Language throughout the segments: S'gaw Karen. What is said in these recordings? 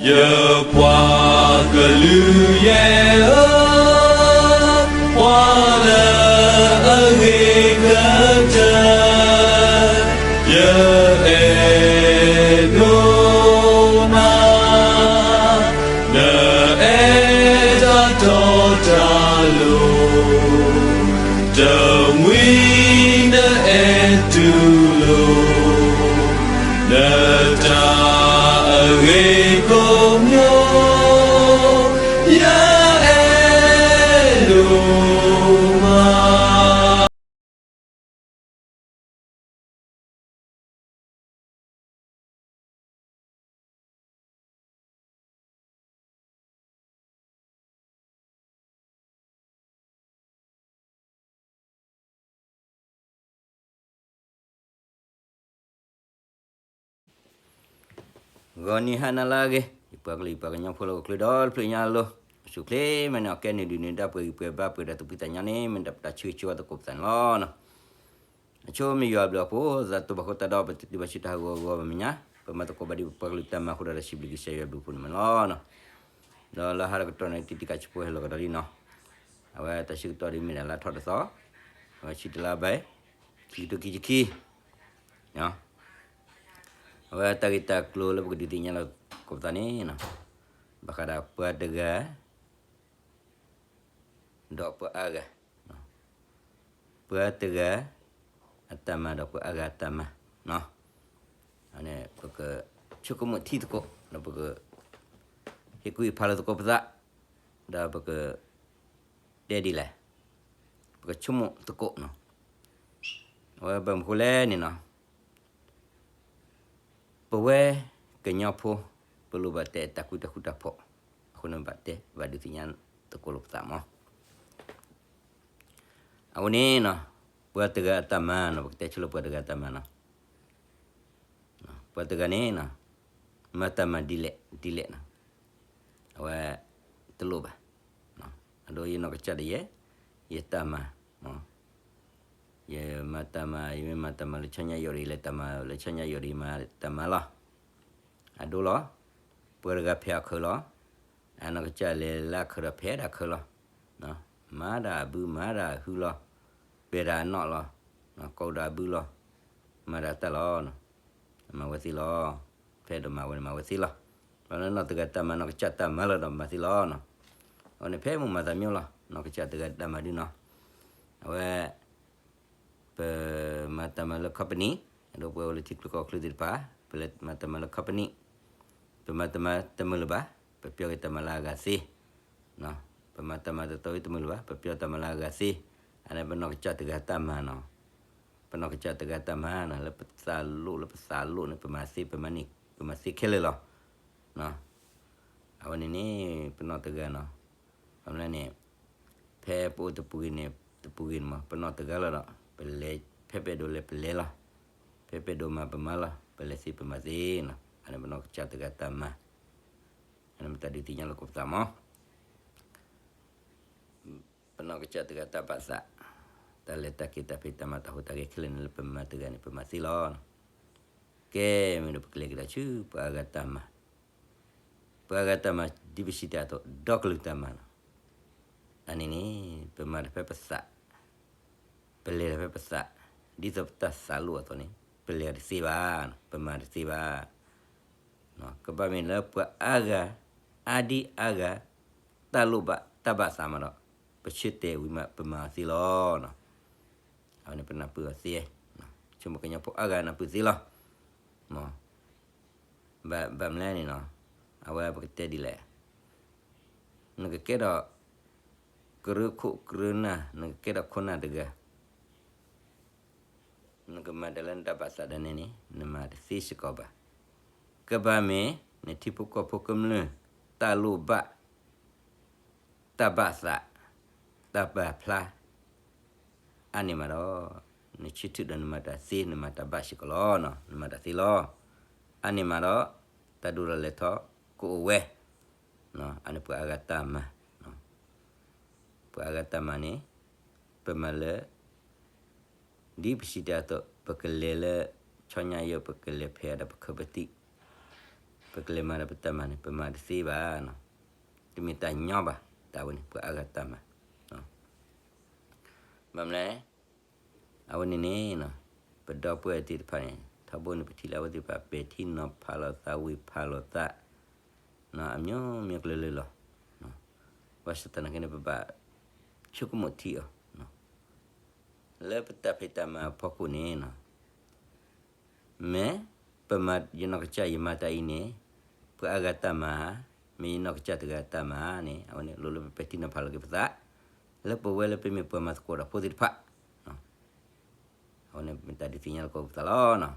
ယပှၤကလုာ်ယဲၢ်ဧၢ, ပှၤလၢအဂ့ၤကတၢၢ်, ယအဲၣ်ဒိးနၤ, နအဲၣ်တၢ်တီတၢ်လိၤ, တမှံၤနအဲၣ်တူၢ်လိာ် နတၢ်အဂ့ၤကိးမံၤ, ယအဲၣ်ဒိးမး. ဂီၤနံၤဟါနၤလၢအဂ့ၤ, ယပှၤကလုာ်ယပှၤကညီဖိလၢဟီၣ်ခိၣ်ချၢဒီတဖျၢၣ်ညါအလိၤ, အဆူၣ်ချ့မ့ၢ်န့ၣ် အကဲနုာ်ဒုးနုာ်ဒါပှဲၤဂံၢ်ပှဲၤဘါပှဲၤဒီးသူၣ်ဖှံသးညီန့ၣ် မ့ၢ်ဒၣ်ပတၢ်ဆၢဂ့ၤဆၢဝါသကိးပသးန့ၣ်လီၤ. အဆိမ့ၢ်ယွၤအဘျုးအဖှိၣ် သးတိၢ်ဘၣ်ဃိသတးဒီး ပတတုၤဘၣ်ဆူတၢ်ဟးဂီၤဂီၤဘၣ်မဲာ်ညါ, ပမၤသကိးဘၣ်ဒံးပပှၤကလုာ်တၢ်မၤအဃိဒီး တၢ်စံးဘျုးကစၢ်ယွၤအဘျုးအဖှိၣ်န့ၣ်မ့ၢ်လီၤ. ဒီးလၢဟါဒီးကတီၢ်န့ၣ် တံၤတံၤကးဆူဖိဟဲလီၤကဒီးလံနီၤ, အဝဲတၢ်ဆၢကတီၢ်ဒ်မ့ၢ်ဒၣ်လါထီၣ်တသီ, အဝဲဆံတလါဘၣ်, ခံကထိခံဆံခံ, အဝဲတၢ်ဂ့ၢ်တၢ်ကျိၤလၢပကဒုးသ့ၣ်ညါလီၤသကိးပသးန့ၣ်, ဘၣ်ဃးဒီးပှၤတဂၤ ဒီးပှၤအါဂၤ, ပှၤတဂၤအတၢ်မၤ ဒီးပှၤအါဂၤအတၢ်မၤ, ပကဆိကမိၣ်ထံသကိး ဒီးပကဟ့ၣ်ကူၣ်ဟ့ၣ်ဖးလိာ်သကိးပသး, ဒီးပက တဲဒ်လဲၣ်, ပကဆိကမိၣ်သကိးနီၤ, အဝဲဘၣ်မနုၤဃိလဲၣ်န့ၣ်နီၤ, ပဝဲကညီဖိ ပလိၣ်ဘၣ်တဲတၢ်ကူတၢ်ဃူတၢ်ဖိး, အဃိန့ၣ်ဘၣ်တဲဘၣ်ဒုးသ့ၣ်ညါသကိးလိာ်ပသးမး. အဝဲန့ၣ်နီၤ, ပှၤတဂၤအတၢ်မၤနီၤ, ပကတဲဆိလၢပှၤတဂၤအတၢ်မၤနီၤ, ပှၤတဂၤန့ၣ်နီၤ, မၤတၢ်မၤဒ်လဲၣ်ဒ်လဲၣ်နီၤ, အဝဲတလိၣ်ဘၣ်, အဒိယနီၢ်ကစၢ်ဒၣ်ယဲ, ယတၢ်မၤ ယမၤတၢ်မၤ ယမ့ၢ်မၤတၢ်မၤလၢဆီညါယိာ်ဒံး လဲၤတၢ်မၤလၢဆီညါယိာ်ဒံး မၤတၢ်မၤလီၤ. အဒိလီၤ, ပှၤတဂၤဖဲးအီၣ်ခၢးလီၤ, အနီၢ်ကစၢ်လဲၤလၢခၢးဒီးဖဲးဒၣ်ခၢးလီၤ, မၤဒၣ်အဘုမၤဒၣ်အဟုလီၤ, ပဲာ်ဒၣ်အနီၣ်လီၤ, ကိးဒၣ်အဘုလီၤ, မၤဒၣ်တၢ်လီၤ. မၤဝဲသ့လီၤ. ဖဲဒိးမၤဝဲန့ၣ်မၤဝဲသ့လီၤ. ဘၣ်လၢနီၢ်တဂၤတၢ်မၤ နီၢ်ကစၢ်တၢ်မၤလီၤဒီးမၤသ့လီၤနီၤ. အဃိန့ၣ် ဖဲမိၢ်မၤသးမံလီၤ နီၢ်ကစၢ်တဂၤတၢ်မၤဒုနီၤ. အဝဲ ပမၤတၢ်မၤလၢ company, အဒိပဝဲအိၣ်လၢထံချၢကီၢ်ချၢသ့ၣ်တဖၣ် ပလဲၤမၤတၢ်မၤလၢ company, ပမၤတၢ်မၤတမုာ်လၢၤဘၣ်, ပပျီက့ၤတၢ်မၤလၢအဂၤသ့ ပမၤတၢ်မၤတတီၤအံၤတမုာ်လၢၤဘၣ်, ပပျီတၢ်မၤလၢအဂၤသ့, အန့ၣ်ပနီၢ်ကစၢ်တဂၤတၢ်မၤနီၤ. ပနီၢ်ကစၢ်တဂၤတၢ်မၤနီၤ လၢပသးလိၣ်လၢပသးလိၣ်န့ၣ် ပမၤသ့ ပမၤန့ၢ် ပမၤသ့ခဲလၢာ်လီၤ. အဝဲန့ၣ်န့ၣ် ပနီၢ်တဂၤနီၤ, ဘၣ်မနုၤလဲၣ်န့ၣ် ဖဲပအိၣ်တပူၤဂ့ၤန့ၣ် တပူၤဂ့ၤန့ၣ်မး ပနီၢ်တဂၤလီၤဒီး ပလဲၤ ဖဲပဲဒိးလဲၤပလဲၤလီၤ, ဖဲပဲဒိးမၤပမၤလီၤ, ပလဲၤသ့ပမၤသ့နီၤ. အန့ၣ်ပနီၢ်ကစၢ်တဂၤတၢ်မၤ, အန့ၣ်မ့ၢ်တၢ်ဒုးသ့ၣ်ညါလိာ်ကပသးမး. ပနီၢ်ကစၢ်တဂၤတၢ်ဘၣ်သး, တၢ်လဲၤတၢ်က့ၤတၢ်ဖံးတၢ်မၤတၢ်ဟူးတၢ်ဂဲၤခဲလၢာ်န့ၣ် လၢပမၤတဂၤန့ၣ် ပမၤသ့လီၤ. ကဲ မ့ၢ်ဒီးပကလဲၤကဒီးဆူ ပှၤအါဂၤတၢ်မၤ, ပှၤအါဂၤတၢ်မၤ ဒ်ပစံးတၢ်အသိး ဒီကလုာ်တၢ်မၤနီၤ. အန့ၣ်န့ၣ် ပမၤတၢ်ဖဲပသး, ပလဲၤတၢ်ဖဲပသး, ဒ်သိးပတၢ်သးလိၣ်အသိးန့ၣ် ပလဲၤတသ့ဘၣ်, ပမၤတသ့ဘၣ်. ကဘၣ်မ့ၢ်လၢပှၤအါဂၤ, အါဒံအါဂၤ, တၢ်လိၣ်ဘၣ်တၢ်ဘၣ်သးမးဒီး ပဆၢတဲာ်ဝံၤမး ပမၤအီၤသ့လီၤ. အဝဲန့ၣ်ပနၢ်ပၢၢ်အီၤသ့, ဆိကမိၣ်ကညီဖိအါဂၤနၢ်ပၢၢ်သ့လီၤ. ဘၣ်မနုၤလဲၣ်န့ၣ်နီၤ, အဝဲပကတဲဒ်လဲၣ်, နကကဲထီၣ် ကရၢခိၣ်ကရၢနၢ်, နကကဲထီၣ်ခိၣ်နၢ်တဂၤ နကမၤတၢ်လၢနတၢ်ဘၣ်သးဒၣ်နဲန့ၣ် နမၤတသ့စ့ၢ်ကီးဘၣ်. ကဘၣ်မ့ၢ် နထံဖိကီၢ်ဖိကမျၢၢ် တၢ်လိၣ်ဘၣ်, တၢ်ဘၣ်သး, တၢ်ပာ်ဖျါ အါန့ၢ်မးဒီး နဆၢထၢၣ်ဒီးနမၤတၢ်သ့ နမၤတၢ်ဘၣ်စ့ၢ်ကီးလီၤ. နမၤတၢ်သ့လီၤ. အါန့ၢ်မးဒီး တၢ်ဒိၣ်ထီၣ်လဲၤထီၣ်ကအိၣ်ဝဲ. အန့ၣ်ပှၤအါဂၤတၢ်မၤ ပှၤအါဂၤတၢ်မၤန့ၣ် ပမၤလၢ ဒ်ပစံးတၢ်အသိး ပကလဲၤလၢ ဆီညါယိာ် ပကလဲၤဖဲးဒီးပခၢၣ်ပတံၢ်, ပ ပကလဲၤမၤဒီးပတၢ်မၤန့ၣ် ပမၤတသ့ဘၣ်. တမ့ၢ်တၢ်ညီဘၣ်, တၢ်ဝဲန့ၣ် ပှၤအါဂၤတၢ်မၤ. ဘၣ်မနုၤလဲၣ်, အဝဲန့ၣ်န့ၣ်, ပဒီပုၢ်ဝဲၢ်သ့ၣ်တဖၣ်န့ၣ် ထီဘိန့ၣ် ပထံၣ်လၢအဝဲသ့ၣ်တဖၣ် ပဲာ်ထံနီၤဖးလိာ်သး ဝ့ၤဖးလိာ်သး အမျိုးမျိုးကလုာ်လၢ်လၢ်, ဘၣ်ဆၣ်သနာ်က့န့ၣ် ပဘၣ်ဆိကမိၣ်ထံအီၤ, လၢပတၢ်ဖံးတၢ်မၤအဖီခိၣ်န့ၣ် မ့ၢ်ပမၤယနီၢ်ကစၢ် ယမၤတၢ်အံၤန့ၣ် ပှၤအါဂၤတၢ်မၤ, မ့ၢ်ယနီၢ်ကစၢ်တဂၤတၢ်မၤန့ၣ် အဝဲန့ၣ် လိၣ်လၢပပဲာ်ထံနီၤဖးလိာ်က့ၤပသး လၢပဝဲလၢပမ့ၢ်ပှၤမၤသကိးတၢ်ဖိသ့ၣ်တဖၣ်, အဝဲန့ၣ်မ့ၢ်တၢ်ဒုးသ့ၣ်ညါလိာ်က့ၤပသးလီၤ.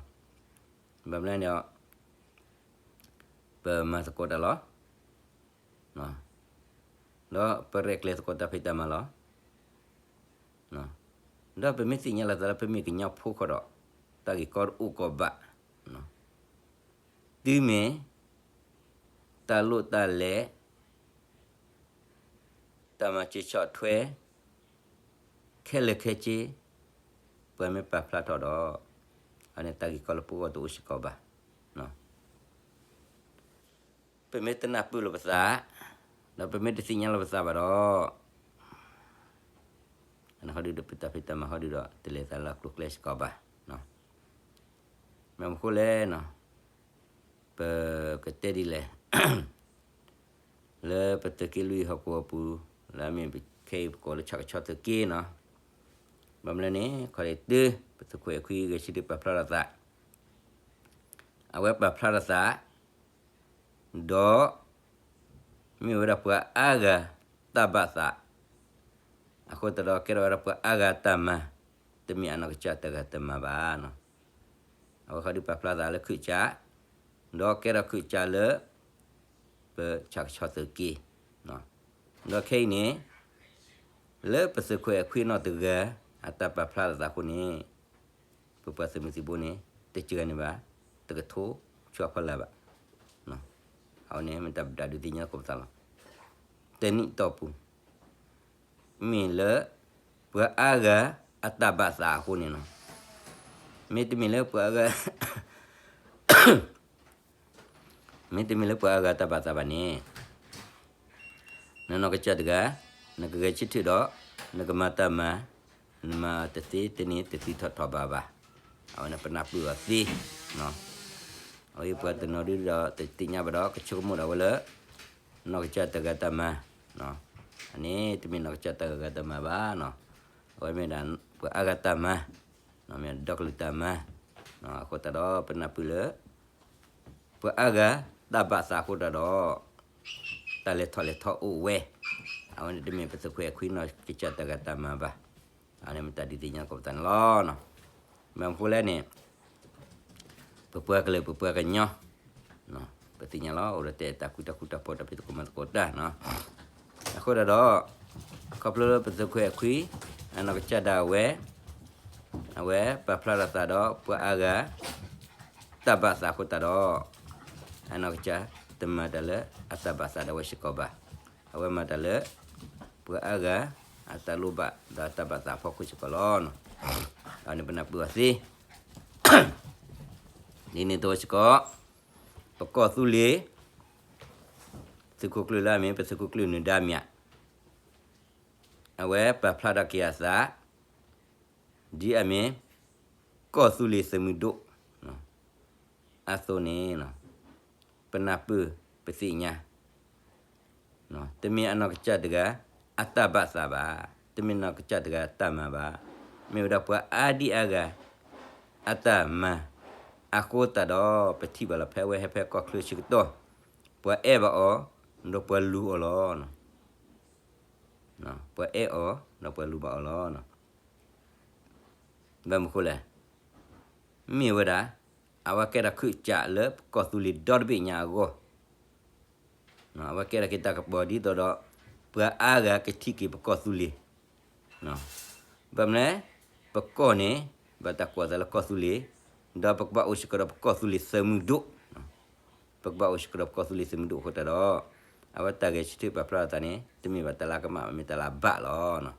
ဘၣ်မနုၤလဲၣ်န့ၣ် ပမၤသကိးတၢ်လီၤ. ဒီးပရဲၣ်ကျဲၤသကိးတၢ်ဖံးတၢ်မၤလီၤ. ဒီးပမ့ၢ်သ့ၣ်ညါလီၤသးလၢပမ့ၢ်ကညီဖိဃီဒီး တၢ်ဂ့ၢ်ကီတအိၣ်ကီးဘၣ်. တုၤမ့ၢ် တၢ်လိၣ်တၢ်လဲၤ တၢ်မၤစၢၤဆီၣ်ထွဲ ခဲလၢာ်ခဲဆ့ ပှၤမ့ၢ်ပာ်ဖျါထီၣ်ဒီး အန့ၣ်တၢ်ဂ့ၢ်ကီလၢပဂီၢ်တအိၣ်စ့ၢ်ကီးဘၣ်. ပမ့ၢ်တနၢ်ပၢၢ်လိာ်ပသး, ဒီးပမ့ၢ်တသ့ၣ်ညါလိာ်ပသးဘၣ်ဒီး ဟီဒုဒီးပတၢ်ဖံးတၢ်မၤဟီဒုဒီး တလဲၤသးလၢအကျိၤကျဲစ့ၢ်ကီးဘၣ်. မ့ၢ်မနုၤအဃိလဲၣ်န့ၣ် ပကတဲဒ်လဲၣ်, လၢပသုးက့လွံၢ်ဟီၣ်ကဝီၤပူၤ လၢအမ့ၢ်ပခဲအံၤပကိးလၢဆၣ်ကဆီသုးက့န့ၣ်, ဘၣ်မနုၤလဲၣ်န့ၣ် ခီဒတု ပသုးခိၣ်အဲၣ်ခွံဂဲၤဆၢထၢၣ်ပာ်ဖျါထီၣ်သး, အဝဲပာ်ဖျါထီၣ်သး ဒီး မ့ၢ်ဝဲဒၣ်ပှၤအါဂၤတၢ်ဘၣ်သး, အဃိသတးဒီးကဲထီၣ်ဝဲဒၣ်ပှၤအါဂၤတၢ်မၤ, တမ့ၢ်အနီၢ်ကစၢ်တဂၤတမၤဘၣ်. အဝဲခီဒုပာ်ဖျါသးလၢခုးကၠး, ဒီးကဲထီၣ်ခုးကၠးလၢ ပဆၣ်ကဆီသုးက့, ဒီးခဲအံၤန့ၣ် လၢပသုးခိၣ်အဲၣ်ခွံနီၢ်တဂၤ အတၢ်ပာ်ဖျါထီၣ်သးအဃိန့ၣ် ပပှၤသုးမုၢ်သံၣ်ဘိန့ၣ် တစှၤန့ၢ်ဘၣ် တကထိဆူအဖီလာ်ဘၣ်. အဝဲန့ၣ်မ့ၢ်တၢ်ဒုးသ့ၣ်ညါလိာ်က့ၤပသးလီၤ. တနံၣ်တီၢ်ပူၤ မ့ၢ်လၢ ပှၤအါဂၤအတၢ်ဘၣ်သးအဃိန့ၣ်လီၤ. မ့တမ့ၢ်လၢပှၤအါဂၤ မ့တမ့ၢ်လၢပှၤအါဂၤတၢ်ဘၣ်သးဘၣ်န့ၣ် နနီၢ်ကစၢ်တဂၤ နကဂဲၤဆၢထၢၣ်ဒီး နကမၤတၢ်မၤ နမၤတသ့တန့ၢ်တသံထီၣ်ထီၣ်ဘးဘၣ်. အဝဲန့ၣ်ပနၢ်ပၢၢ်အီၤသ့. အဝဲပှၤတနီၤဒုဒီးတသ့ၣ်ညါဘၣ်ဒီး ကဆိကမိၣ်ဒၣ်ဝဲလၢ နီၢ်ကစၢ်တဂၤတၢ်မၤ, အန့ၣ်တမ့ၢ်နီၢ်ကစၢ်တဂၤတၢ်မၤဘၣ်. အဝဲမ့ၢ်ဒၣ်ပှၤအါဂၤတၢ်မၤ, မ့ၢ်ဒီကလုာ်တၢ်မၤ, အဃိသတးဒီးပနၢ်ပၢၢ်လၢ ပှၤအါဂၤတၢ်ဘၣ်သးအဃိသတးဒီး တၢ်လဲၤထီၣ်လဲၤထီအိၣ်ဝဲ, အဝဲန့ၣ်တမ့ၢ်ပသုးခိၣ်အဲၣ်ခွံနီၢ်ကစၢ်တဂၤတၢ်မၤဘၣ်. အဝဲန့ၣ်မ့ၢ်တၢ်ဒုးသ့ၣ်ညါလိာ်က့ၤပသးန့ၣ်လီၤ. မ့ၢ်မနုၤအဃိလဲၣ်န့ၣ် ပပှၤကလုာ်ပပှၤကညီ ပသ့ၣ်ညါလီၤ အိၣ်ဒီးတၢ်အဲၣ်တၢ်ကွံတၢ်ဃူတၢ်ဖိးတၢ်ဖံးသကိးမၤသကိးတၢ်, အဃိသတးဒီး ခီဖျိလၢပသုးခိၣ်အဲၣ်ခွံ အနီၢ်ကစၢ်ဒၣ်ဝဲ အဝဲပာ်ဖျါထီၣ်သးဒီးပှၤအါဂၤ တၢ်ဘၣ်သးအဃိသတးဒီး အနီၢ်ကစၢ်တမၤတၢ်လၢအတၢ်ဘၣ်သးဒၣ်ဝဲစ့ၢ်ကီးဘၣ်. အဝဲမၤတၢ်လၢ ပှၤအါဂၤ အတၢ်လိၣ်ဘၣ်ဒီးအတၢ်ဘၣ်သးအဖီခိၣ်စ့ၢ်ကီးလီၤ. အဝဲန့ၣ်ပနၢ်ပၢၢ်အီၤသ့ ဒ်န့ၣ်အသိးစ့ၢ်ကီး ပကီၢ်သူလ့ၤ သုးခိၣ်ကျၢၢ်လၢအမ့ၢ် ပသုးခိၣ်ကျၢၢ်နၢၤဒါမၠး အဝဲပာ်ဖျါထီၣ်က့ၤအသး ဒ်အမ့ၢ် ကီၢ်သူလ့ၤသုးမုၢ်ဒိၣ် အသိးန့ၣ် ပနၢ်ပၢၢ်ပသ့ၣ်ညါ တမ့ၢ်အနီၢ်ကစၢ်တဂၤ အတၢ်ဘၣ်သးဘၣ်, တမ့ၢ်နီၢ်ကစၢ်တဂၤတၢ်မၤဘၣ်, မ့ၢ်ဝဲဒၣ်ပှၤအါဒံအါဂၤ အတၢ်မၤ, အဃိသတးဒီး ပထံၣ်ဘၣ်လီၤဖဲအဝဲဟဲဖဲကီၢ်ချၢဆၢကတီၢ်, ပှၤအဲၣ်ဘၣ်အီၤ ဒီးပှၤလူၤအီၤလီၤ. ပှၤအဲၣ်အီၤ ဒီးပှၤလူၤဘၣ်အီၤလီၤ. ဘၣ်မနုၤအဃိလဲၣ်, မ့ၢ်ဝဲဒၣ် အဝဲကဲထီၣ်ခုးကၠးလၢပကီၢ်သူလ့ၤဒီတဘ့ၣ်ညါအဂီၢ်, အဝဲကဲထီၣ်က့ၤတၢ်ကပီၤဒ်သိးဒီး ပှၤအါဂၤကထံၣ်က့ၤပကီၢ်သူလ့ၤ, ဘၣ်မနုၤလဲၣ်, ပကီၢ်န့ၣ် ဘၣ်တၢ်ကိးအသးလၢကီၢ်သူလ့ၤ, ဒီးပကဘၣ်အိၣ်စ့ၢ်ကီးဒီးပကီၢ်သူလ့ၤသုးမုၢ်ဒိၣ်, ပကဘၣ်အိၣ်စ့ၢ်ကီးဒီးပကီၢ်သူလ့ၤသုးမုၢ်ဒိၣ်အဃိသတးဒီး အဝဲတၢ်ဂဲၤဆၢထၢၣ်ပာ်ဖျါထီၣ်သးန့ၣ် တမ့ၢ်ဘၣ်တၢ်လၢအကမၣ် မ့ၢ်တၢ်လၢအဘၣ်လီၤ.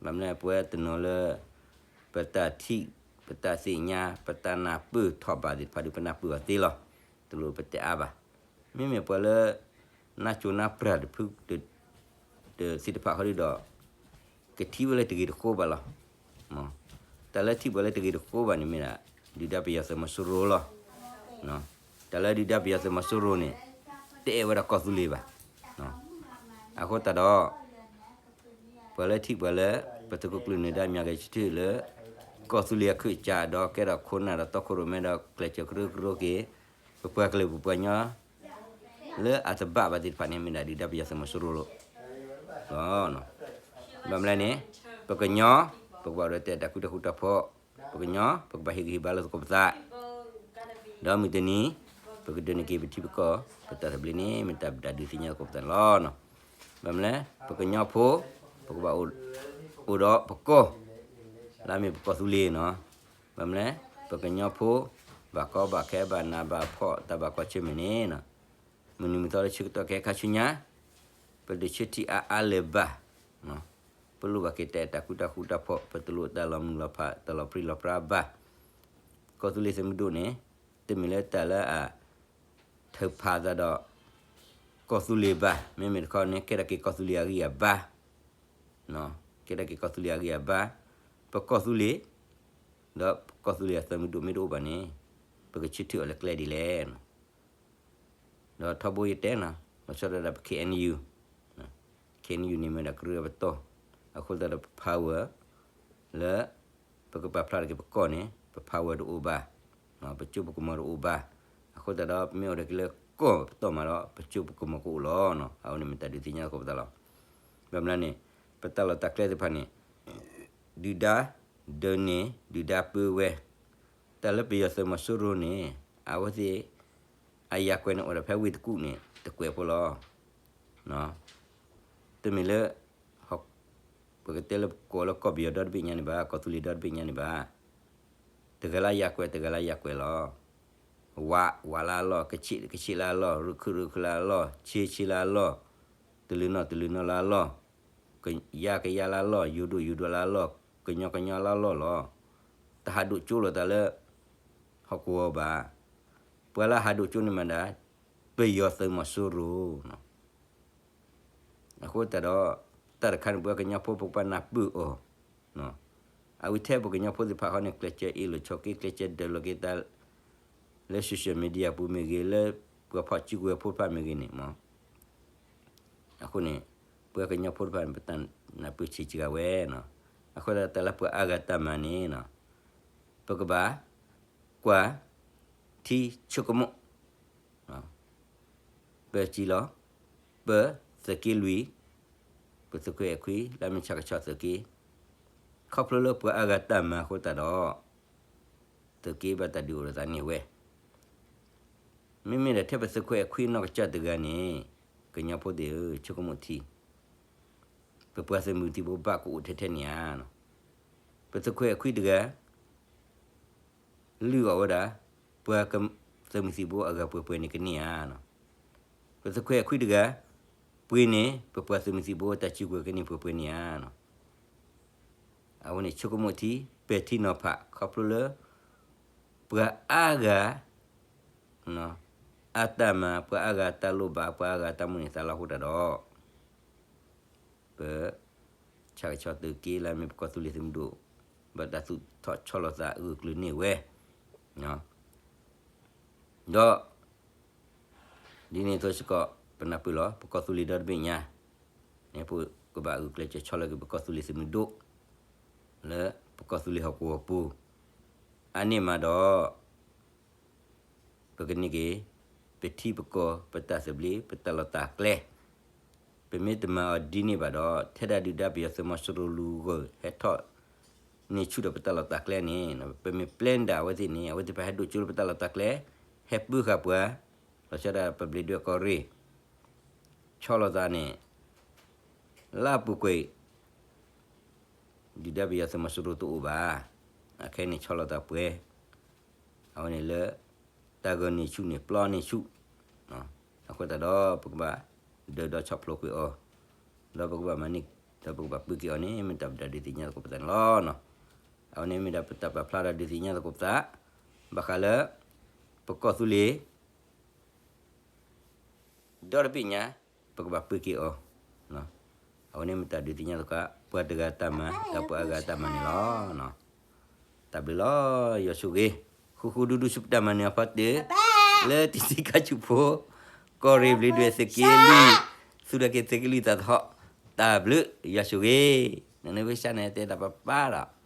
ဘၣ်မနုၤလဲၣ် ပဝဲတနီၤလၢ ပတၢ်ထံၣ် ပတၢ်သ့ၣ်ညါ ပတၢ်နၢ်ပၢၢ်ထီၣ်ဘးသ့ၣ်တဖၣ်ဒီး ပနၢ်ပၢၢ်အီၤသ့လီၤ. တလိၣ်ပတဲအါဘၣ်. မ့မ့ၢ်ပှၤလၢ နၢ်ကၠိနၢ်ပြၢ်တဖု တသ့ၣ်တဖၣ်ဃီဒုဒီး ကထံၣ်ဝဲလၢတဂ့ၤတဃိဘၣ်လီၤ. တၢ်လၢထံၣ်ပှၤလၢတဂ့ၤတဃိဘၣ်န့ၣ်မ့ၢ်ဒၣ် ဒုၣ်ဒါပယီၤသုးမီၤစိရိၤလီၤ. တၢ်လၢဒုၣ်ဒါပယီၤသုးမီၤစိရိၤန့ၣ် တအဲၣ်ဝဲဒၣ်ကီၢ်သူလ့ၤဘၣ်. အဃိသတးဒီး ပှၤလၢထံၣ်ပှၤလၢ ပသုးခိၣ်ကျၢၢ်နၢၤဒါမၠးကဆၢထၢၣ်လၢ ကီၢ်သူလ့ၤအခၢၣ်စးဒီးကဲထီၣ်ခိၣ်နၢ်ဒီးတီခိၣ်ရိၣ်မဲဒီးကျဲးစၢးကရၢကရိက့ၤ ပပှၤကလုာ်ပပှၤကညီ လၢအတဘၣ်ဘၣ်သ့ၣ်တဖၣ်န့ၣ် မ့ၢ်ဒၣ်ဒုၣ်ဒါပယီၤသုးမီၤစိရိၤလီၤ. ဘၣ်မနုၤလဲၣ်န့ၣ် ပကညီ ပကဘၣ်အိၣ်ဒီးတၢ်အဲၣ်တၢ်ကွံတၢ်ဃူတၢ်ဖိး, ပကညီ ပကဘၣ်ဟ့ၣ်ဂံၢ်ဟ့ၣ်ဘါလိာ်သကိးပသး, ဒီးမုၢ်တနံၤ ပကဒိးန့ၢ်က့ၤပထံပကီၢ် ပတၢ်သဘျ့န့ၣ် မ့ၢ်တၢ်ဒုးသ့ၣ်ညါသကိးပသးန့ၣ်လီၤ. ဘၣ်မနုၤလဲၣ် ပကညီဖိ ပကဘၣ်အိၣ်ဒီးပကီၢ် လၢမ့ၢ်ပကီၢ်သူလ့ၤနီၤ. ဘၣ်မနုၤလဲၣ် ပကညီဖိ ဘၣ်ကီဘၣ်ခဲဘၣ်နးဘၣ်ဖှီၣ်တၢ်ဘၣ်ကွၢ်ဆၢၣ်မဲာ်န့ၣ် မုၢ်နံၤမုၢ်သီလၢဆၢကတီၢ်ခဲခါဆူညါ ပတဆၢထံၣ်အါအါလၢၤဘၣ်. ပလိၣ်ဘၣ်က့ၤတၢ်အဲၣ်တၢ်ကွံတၢ်ဃူတၢ်ဖိး ပတလိၣ်တၢ်လီၤမုၢ်လီၤဖး တၢ်လီၤပြံလီၤပြါဘၣ်. ကီၢ်သူလ့ၤသုးမုၢ်ဒိၣ်န့ၣ် တမ့ၢ်လၢတၢ်လၢအ ထုးဖးသးဒီး ကီၢ်သူလ့ၤဘၣ်. မ့မ့ၢ်တခီန့ၣ် ကဲထီၣ်က့ၤကီၢ်သူလ့ၤအဂံၢ်အဘါ, ကဲထီၣ်က့ၤကီၢ်သူလ့ၤအဂံၢ်အဘါ, ပကီၢ်သူလ့ၤ ဒီးကီၢ်သူလ့ၤအသုးမုၢ်ဒိၣ်မ့ၢ်တအိၣ်ဘၣ်န့ၣ် ပကဆၢထၢၣ်အီၤလၢကျဲဒ်လဲၣ်. ဒီးထီဘိယတဲနီၤ လီၤဆီဒၣ်တၢ်ပ K N U, K N U န့ၣ်မ့ၢ်ဒၣ်ကရၢအပတီၢ်, အဃိသတးဒီးပ power လၢ ပကပာ်ဖျါထီၣ်က့ၤပကီၢ်န့ၣ် ပ power တအိၣ်ဘၣ်, ပစိပကမီၤတအိၣ်ဘၣ်. အဃိသတးဒီး ပမ့ၢ်အိၣ်ဒီးက့ၤလၢကီၢ်ပတီၢ်မးဒီး ပစိပကမီၤကအိၣ်လီၤ. အဝဲန့ၣ်မ့ၢ်တၢ်ဒုးသ့ၣ်ညါသကိးပသးလီၤ. ဘၣ်မနုၤလဲၣ်န့ၣ် ပတၢ်လီၢ်တၢ်ကျဲသ့ၣ်တဖၣ်န့ၣ် ဒုၣ်ဒါဒၢန့ၣ် ဒုၣ်ဒါပၢဝဲ, တၢ်လၢပယီၤသုးမီၤစိရိၤန့ၣ် အဝဲသ့ၣ် အယၤကွဲးန့ၣ်အိၣ်ဒီးဖဲဝ့ၢ်တကူၣ်န့ၣ် တကွဲးဖိလီၤ. တမ့ၢ်လၢ ပကတဲလၢပကိးလၢကီၢ်ပယီၤဒီတဘ့ၣ်ညါန့ၣ်ဘၣ်, ကီၢ်သူလ့ၤဒီတဘ့ၣ်ညါန့ၣ်ဘၣ်. တဂၤလၢယၤကွဲး တဂၤလၢယၤကွဲးလီၤ. ဝး ဝးလၢအလီၢ်, ကဆ့း ကဆ့းလၢအလီၢ်, ရုခၢၣ် ရုခၢၣ်လၢအလီၢ်, ဆ့ ဆ့လၢအလီၢ်, တလုာ်နီၣ် တလုာ်နီၣ်လၢအလီၢ်, ကယၤ ကယၤလၢအလီၢ်, ယိၤဒိၣ် ယိၤဒိၣ်လၢအလီၢ်, ကညီ ကညီလၢအလီၢ်လီၤ. တဟးဒိၣ်ကၠိလိာ်သးလၢ ဟီၣ်ကဝီၤဘၣ်. ပှၤလၢဟးဒိၣ်ကၠိန့ၣ်မ့ၢ်ဒၣ် ပယီၤသုးမီၤစိရိၤ. အဃိသတးဒီး တၢ်တခါန့ၣ် ပဝဲကညီဖိ ပကဘၣ်နၢ်ပၢၢ်အီၤ, အဝဲထဲပကညီဖိသ့ၣ်တဖၣ်ဃီန့ၣ် ကျဲးစၢးအ့ၣ်လိာ်ဆိးက့ ကျဲးစၢးဒၢးလိာ်က့ၤသး လၢ social media ပူၤမ့ၢ်ဂ့ၤ လၢပှၤဖီၣ်စုကဝဲၤဖိတဖၣ်မ့ၢ်ဂ့ၤန့ၣ်မ့ၢ် အဃိန့ၣ် ပဝဲကညီဖိတဖၣ်န့ၣ် ပတၢ်နၢ်ပၢၢ်ဆံးစှၤဝဲနီၤ. အဃိသတး တၢ်လၢပှၤအါဂၤတၢ်မၤန့ၣ် ပကဘၣ်ကွၢ်ထံဆိကမိၣ် ပစံးလီၤ, ပသုးက့လွံၢ်, ပသုးခွဲးခွံ လၢမ့ၢ်ဆၣ်ကဆီသုးက့, ခီဖျိလၢပှၤအါဂၤတၢ်မၤအဃိသတးဒီး သုးက့ဘၣ်တၢ်ဒုးအိၣ်ဒီးသးန့ၢ်ဝဲ. မ့မ့ၢ်ဒီးထဲပသုးခွဲးခွံနီၢ်ကစၢ်တဂၤန့ၣ် ကညီဖိသ့ၣ်ဧၢ ဆိကမိၣ်ထံ, ပပှၤသုးမုၢ်သံၣ်ဘိဘၣ်ကအိၣ်ထဲထဲန့ၣ်ဧါ. ပသုးခွဲးခွံတဂၤ လုၢ်အီၣ်ဝဲဒၣ် ပှၤသုးမုၢ်သံၣ်ဘိအဂၤပှဲၤပှဲၤန့ၣ်ကန့ၢ်ဧါ. ပသုးခွဲးခွံတဂၤ ပှ့ၤန့ၢ် ပပှၤသုးမုၢ်သံၣ်ဘိတၢ်စုကဝဲၤကန့ၢ်ပှဲၤပှဲၤန့ၣ်ဧါ. အဝဲန့ၣ်ဆိကမိၣ်ထံ ပဲာ်ထံနီၤဖး ခီဖျိလၢ ပှၤအါဂၤ အတၢ်မၤ ပှၤအါဂၤတၢ်လိၣ်ဘၣ် ပှၤအါဂၤတၢ်မိၣ်န့ၢ်သးလီၤအဃိသတးဒီး ပ ဆၣ်ကဆီသုးက့ လၢမ့ၢ်ပကီၢ်သူလ့ၤသုးမုၢ်ဒိၣ် ဘၣ်တၢ်သူၣ်ထီၣ်ဆီလီၤသးအဂၢၢ်ကျၢၤန့ၢ်ဝဲ ဒီး ဒ်န့ၣ်အသိးစ့ၢ်ကီး ပနၢ်ပၢၢ်လီၤ ပကီၢ်သူလ့ၤဒီတဘ့ၣ်ညါ န့ၣ် ပကဘၣ်ဂုာ်ကျဲးစၢးဆီလီၤက့ၤပကီၢ်သူလ့ၤသုးမုၢ်ဒိၣ် လၢပကီၢ်သူလ့ၤဟီၣ်ကဝီၤပူၤ အါန့ၢ်မးဒီး ပကန့ၢ်က့ၤ ပထံပကီၢ် ပတၢ်သဘျ့ ပတၢ်လီၢ်တၢ်ကျဲ ပမ့ၢ်တမၤအီၤဒ်န့ၣ်ဘၣ်ဒီး ထဲဒၣ်ဒုၣ်ဒါပယီၤသုးမီၤစိရိၤလူၤဂၢၢ် ဟဲထီၣ်န့ၢ်ဆူၣ်ဒီးပတၢ်လီၢ်တၢ်ကျဲန့ၣ် ပမ့ၢ်ပျဲဒၣ်အဝဲသ့ၣ်န့ၣ် အဝဲသ့ၣ်တဖၣ်ဟဲဒိၣ်ကၠိလၢပတၢ်လီၢ်တၢ်ကျဲ ဟဲပၢဃာ်ပှၤ လီၤဆီဒၣ်ပဘျံးဒွဲၣ်ကီၢ်ရ့ၣ် ဆီလီၤသးန့ၣ် လၢအပူၤကွံာ် ဒုၣ်ဒါပယီၤသုးမီၤစိရိၤတအိၣ်ဘၣ်. အခဲအံၤန့ၣ်ဆီလီၤသးပှဲၤ အဝဲန့ၣ်လၢ တၢ်ဂီၤန့ၢ်ဆူၣ်န့ၣ် ပျီန့ၢ်ဆူၣ် အဃိသတးဒီး ပကဘၣ်ဒုးဒီးဆီၣ်ဖျိးကွံာ်အီၤ ဒီးပကဘၣ်မၤန့ၢ် ဒီးပကဘၣ်ပၢက့ၤအီၤန့ၣ် မ့ၢ်တၢ်ပတၢ်ဒုးသ့ၣ်ညါသကိးပသးန့ၣ်လီၤ. အဝဲန့ၣ်မ့ၢ်ဒၣ်ပတၢ်ပာ်ဖျါဒီးဒုးသ့ၣ်ညါသကိးပသး ဘၣ်ဃးလၢ ပကီၢ်သူလ့ၤ ဒီတဘ့ၣ်ညါ ပကဘၣ်ပၢၤက့ၤအီၤ, အဝဲန့ၣ်မ့ၢ်တၢ်ဒုးသ့ၣ်ညါသကိး ပှၤတဂၤတၢ်မၤ ဒီးပှၤအဂၤတၢ်မၤန့ၣ်လီၤ. တၢ်ဘျုးလီၤ, ယွၤဆိၣ်ဂ့ၤ, ဃူဃူဒူဒူဆူပတၢ်မၤနၢၤအဖီတၢၢ်, လၢတံၤသကိးဆူၣ်ဖိ, ကီၢ်ရ့ၣ်ဘျ့းဒွဲၣ်သုးက့လွံၢ်, သူၣ်ထီၣ်က့ၤသုးက့လွံၢ်တၢ်သဟီၣ်, တၢ်ဘျုး, ယွၤဆိၣ်ဂ့ၤ, နနဝ့ၢ်စၢ်န့ၣ်တဲဒၣ်ပၢ်ပၢ်ဒီး